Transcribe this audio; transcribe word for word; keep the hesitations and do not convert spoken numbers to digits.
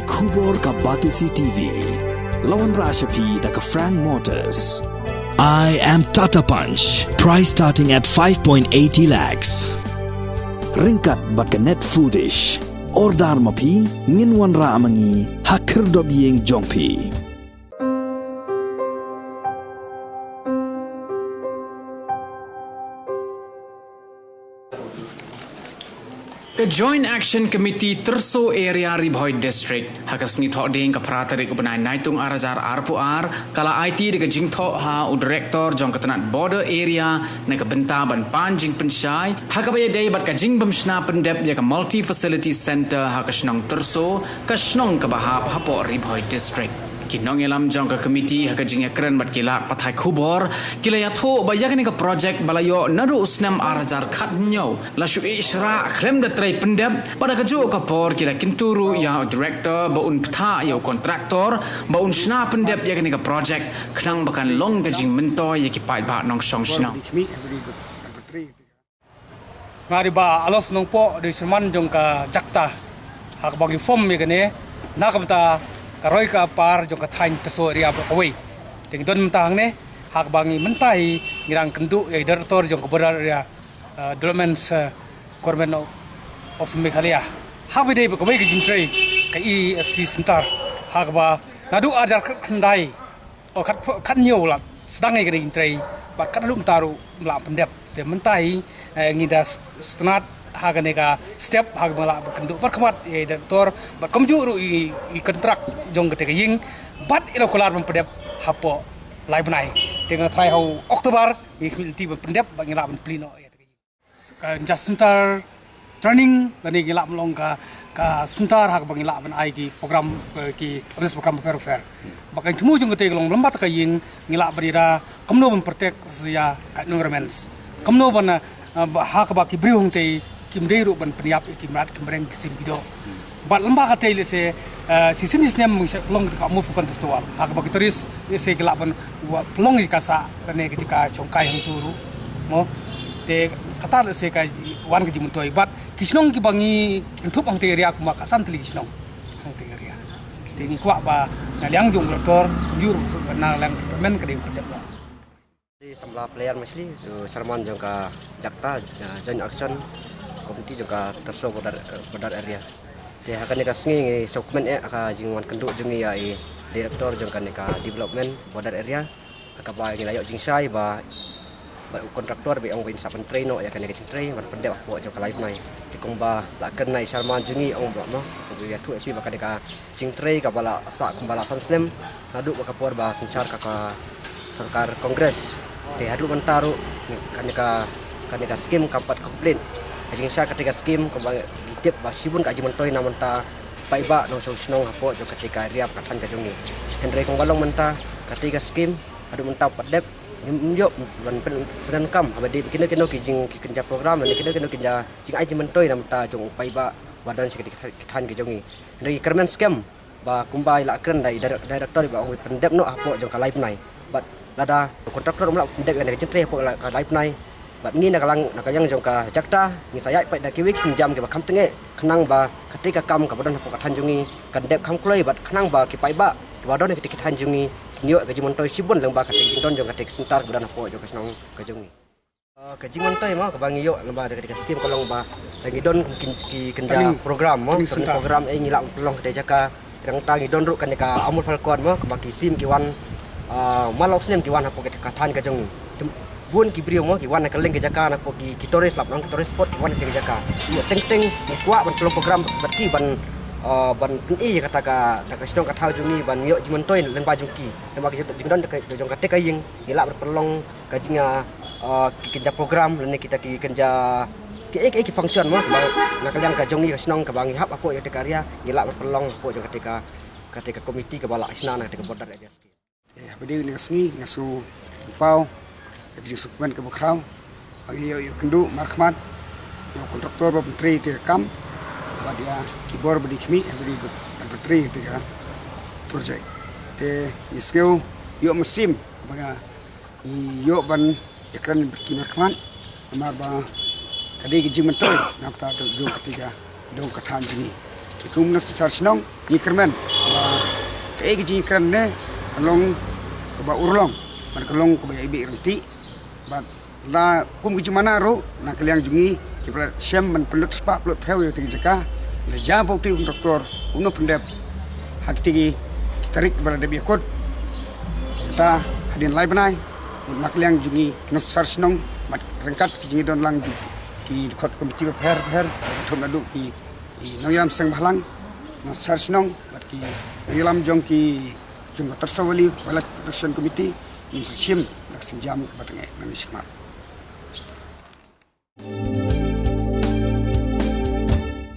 Khubor ka Batesi T V. La wanrah sha phi da ka Frank Motors. I am Tata Punch. Price starting at five point eighty lakhs. Ryngkat bad ka Net Foodish. Order ma phi, ngin wanrah ma ngi ha khyrdop ïing jong phi. Ka Joint Action Committee Tyrso Area Ri Bhoi District, ha ka sngi Thohdieng ka phra tarik u bnai Naitung ar hajar arphew ar, ka la aiti da ka jingthoh ha u Director jong ka tnat Border Area na ka bynta ban pan jingpynshai ha kaba ïadei bad ka jingbymshna pyndep ïa ka Multi Facility Centre ha ka shnong Tyrso, ka shnong kaba hap hapoh Ri Bhoi District. Ki nongïalam jong ka komiti ha ka jingïakren bad ki lad pathai khubor ki la ïathuh ba ïa kane ka projek ba la ïoh naduh u snem ar hajar khathynñiew la shu ïeh shrah khlem da trei pyndep, bad ha kajuh ka por ki la kyntu ruh ïa u Director ba un bthah ïa u kontraktor ba un shna pyndep ïa kane ka projek, khnang ba kan long ka jingmyntoi ïa ki paidbah nongshong shnong. Nga dei Bah Alos Nongpoh, dei Chairman jong ka JACTA. Ha kaba ngi form ïa kane na ka bynta ka roi ka par jong ka thaiñ Tyrso Area baroh kawei. Te ngi don mynta hangne, ha kaba ngi mynta hi ngi dang kynduh ïa i Director jong ka Border Area, uh, Development, uh, Government of, of Meghalaya. Ha kaba dei ba kawei ka jingtrei ka E F C Centre, ha kaba naduh ar hajar khatkhyndai, oh, khat, khathynñiew la sdang ïa kane ka jingtrei, bad kat haduh mynta ruh ym lah pyndep. Te mynta hi, eh, ngi da s-, sngewtynnat ha kane ka step, ha kaba lah ban kynduh bad khmat ïa i Director bad kumjuh ruh i, i kontrak jong kata ka ïing, bad i la kular ban pyndep hapoh lai bnai. Te nga tharai ha u October ngi khmih lynti ban pyndep bad ngi lah ban plie noh ïa kata ka ïing. Ka Just Center training, lane ngi lah ban long ka, ka center ha kaba ngi lah ban ai ki program, eh, ki awareness program bapher bapher. Ba ka jingthmu jong kata ka long lem bad ka ïing ngi lah ban ïada kumno ban protect ïa ka environment. Kumno ban, eh, ba ha kaba ki briew hangtei kim dei ruh ban pynïap ïa ki mrad ki mreng ki sim ki doh. Bad lem bad kata lehse, eh, shisien shisnem ngi sa pynlong ka Move Festival. Ha kaba ki tourist lehse ki lah ban wa-, pynlong ïa ka sah lane ka jaka shongkai hangto ruh. Mo. Te kata lehse ka wan ka jingmyntoi. Bad ki shnong kiba ngi kynthup hangtei area kumba ka san tylli ki shnong hangtei area. Te ngi kwah ba na liang jong u Director, jur na liang department ka dei ban pyndep noh. Samla Player Masli, u Chairman jong ka JACTA, ja-, Joint Action Committee jong ka Tyrso Border, eh, Border Area. Te ha kane ka sngi ngi sngewkmen eh ha ka jingwan kynduh jong ngi ïa i Director jong kane ka Development Border Area. Ha kaba ngi la ïoh jingshai ba, ba u kontraktor ba ong ba in sa pyntrei noh ïa kane ka jingtrei ban pyndep hapoh jong ka lai bnai. Te kumba la kren na i Chairman jong ngi ong ba mo, ba ïathuh ïa phi ba kane ka jingtrei kaba la sah kumba la san snem, naduh ba ka por ba synshar ka, ka sorkar Congress. Te haduh mynta ruh kane ka, kane ka skim kam pat complete. Ka jingshai kata ka skim kumba ngi tip ba shibun ka jingmyntoi na mynta paidbah nongshong shnong hapoh jong kata ka area ka thaiñ ka jong ngi. Hynrei kumba long mynta kata ka skim haduh mynta pat dep ngim ïoh ban pyn-, pyndonkam haba dei kino kino ki jing ki kynja program ne kino kino kynja jingai jingmyntoi na mynta jong u paidbah ba don sha kata ka thaiñ ka jong ngi. Hynrei kyrmen skhem ba kumba i la kren da i dir-, director ba ong pyndep noh hapoh jong ka lai bnai. Bad lada kontraktor um lah pyndep ïa kane ka jingtrei hapoh la-, ka lai bnai. Bad ngi na ka lang, na ka liang jong ka JACTA ngi sa ïaid pat da kiwei ki jam kiba kham tyngeh khnang ba kata ka kam kaba don hapoh ka thaiñ jong ngi kan dep kham kloi bad khnang ba ki paidbah kiba don ha kata ka thaiñ jong ngi kin ïoh ka jingmyntoi shibun lyngba kata ka jingdon jong kata ka center kaba don hapoh jong ka shnong ka jong ngi. Ah, ka jingmyntoi mo kaba ngi ïoh lyngba da kata ka skim ka long ba da ngi don kum kin-, ki kynja training, program mo, training center, program eh ngi lah ban pynlong kata jaka. Te nangta ngi don ruh kane ka Amur Falcon mo kaba ki sim ki wan, ah, man la u snem ki wan hapoh kata ka thaiñ ka jong ngi. Te bun ki briew mo ki wan na kylleng ki jaka na hapoh ki, ki tourist lah ban ong ki tourist spot ki wan na ki jaka. Ngi teng teng ngi kwah ban pynlong program bad ki ban, ah, ban pyni ïa kata ka, kata ka shnong ka thaw jong ngi ban ïoh jingmyntoi lyngba jong ki. Lyngba ki jingdon jong kata ka ïing ngi lah ban pynlong ka jing, ah, ah, ki kynja program lane kita ki kynja ki, eh, ki, eh, ki function mo, ba na ka liang ka jong ngi ka shnong kaba ngi hap hapoh ïa kata ka area ngi lah ban pynlong hapoh jong kata ka, kata ka komiti kaba la shna na kata ka border area scheme. Eh, haba dei kane ka sngi nga sngewpaw ïa ka jingsngewkmen kaba khraw ba ngi ïoh, ïoh kynduh markhmat ïa u kontraktor ba pyntrei ïa ka kam bad ïa ki bor ba dei khmih haba dei ban pyntrei ïa ka projek. Te ngi sngew ïoh mynsiem ba nga ngi ïoh ban ïakren bad ki markhmat namar ba ka dei ka jingmyntoi na ka bynta jong kata ka dong ka thaiñ jong ngi. Ki kum na sar shnong ngi kyrmen ba kaei ka jingkren ne ka long kaba urlong, bad ka long kaba ïai beh ryntih. Bad la kum ka jingmana ruh na ka liang jong ngi, ki ba la shem ban pynlut spah pynlut phew ïa kata ka jaka, la ïa ba u tei u doktor u nongpyndep ha kata ki tarik ba la dep ïa kut. Kata hadien lai bnai, na ka liang jong ngi ki nongsar shnong bad ryngkat ki jingdon lang jong ki dkhot komiti bapher bapher, thum naduh ki, ki nongïalam seng bhalang, nongsar shnong bad ki nongïalam jong ki jong ka Tarsawali Wildlife Protection Committee, ngin sa shim da ka sienjam kaba tyngeh na ka bynta shakhmat.